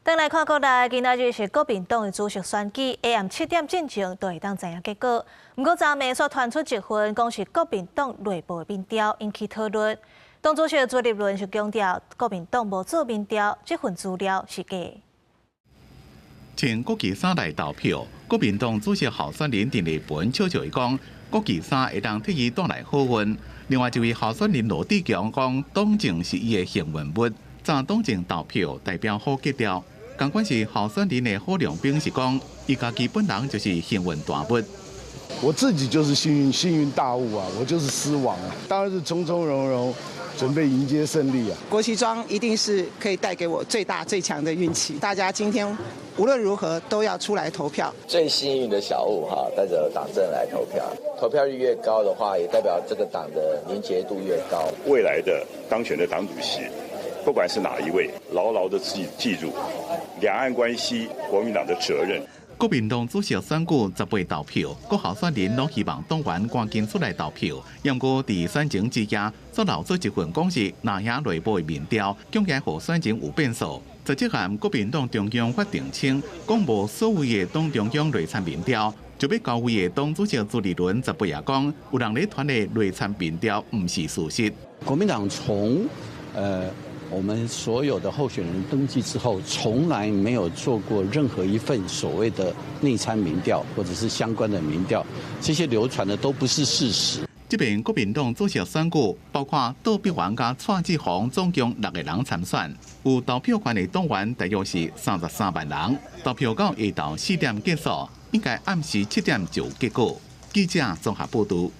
轉來看國內，今仔日是國民黨的主席選舉，下暗7點進前就會當知影結果。毋過昨暝煞傳出一份講是國民黨內部的民調，引起討論。黨主席朱立倫就強調，國民黨無做民調，這份資料是假。穿國旗衫來投票，國民黨主席候選人鄧麗文笑笑伊講，國旗衫會當替伊帶來好運。另外一位候選人羅智強講，黨證是伊的幸運物，穿黨證投票代表好格調。仝款是候選人的郝龍斌是講，伊家己本人就是幸運大物。我自己就是幸運大物啊！我就是獅王啊！當然是從從容容，準備迎接勝利啊！國旗裝一定是可以帶給我最大最強的運氣。大家今天無論如何都要出來投票。最幸運的小物哈，帶著黨證來投票，投票率越高的話，也代表這個黨的凝結度越高。未來的當選的黨主席，不管是哪一位，牢牢的記住兩岸關係，國民黨的責任。國民黨主席選舉18投票，各候選人攏希望黨員趕緊出來投票。毋過佇選前之夜，煞流出一份講是藍營內部的民調，恐驚予選情有變數。實際上，國民黨中央發澄清，講無所謂的黨中央內參民調，就欲交位的黨主席朱立倫18也講，有人咧傳的內參民調毋是事實。國民黨從我們所有的候選人登記之後，從來沒有做過任何一份所謂的內參民調，或者是相關的民調，這些流傳的都不是事實。這邊國民黨主席選舉，包括杜必宏佮蔡志鴻，總共六個人參選，有投票權的黨員大約是33萬人，投票到下晝4點結束，應該暗時7點就結果。記者綜合報導。